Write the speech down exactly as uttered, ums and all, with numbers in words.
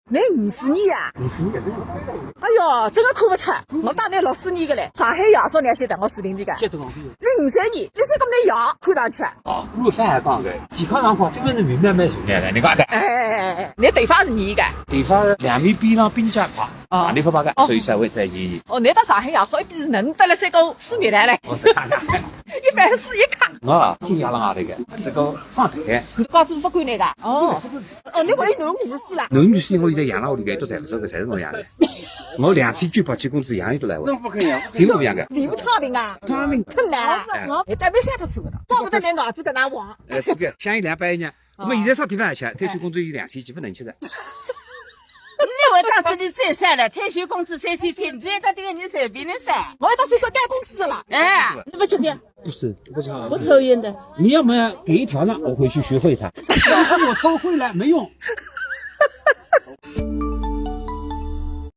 侬五四年啊？五四年，真个是。哎哟，真个看勿出，我当侬六四年个嘞。上海爷叔侬还晓得我视频里个？晓得讲。侬五三年，侬是跟侬爷看上去啊？哦，我上海讲个，健康状况基本是明白蛮全面个，侬讲个。哎，侬头发是染个？头发两面边浪鬓角白，啊。上头发白个，哦。所以稍微再染染。哦，侬搭上海爷叔一比是能得了三个四面台嘞。哦，是搿能。一般是一看。我啊，今夜辣外头个，是个放台。侬讲做勿管侬个？哦。 哦，侬还有囡儿女婿啦？囡儿女婿我现在养辣屋里个，都侪勿收个，侪是我养个。我两千九百几工资养伊都来我。那不肯养。谁不养个？谁不躺平啊？躺平。肯来啊？哎。哎，再没三个出个的，怪不得侬儿子搿能黄。哎，是个，像伊两百一样。我们现在啥地方吃？退休工资有两千几，不能吃的。侬会当子侬再三了，退休工资三千七，侬再到迭个人随便侬三。我要到水果干工资了。哎。你不吃的？不是，不是啊。不抽烟的。你要么给一条呢，我回去学会它。但是我抽会了没用。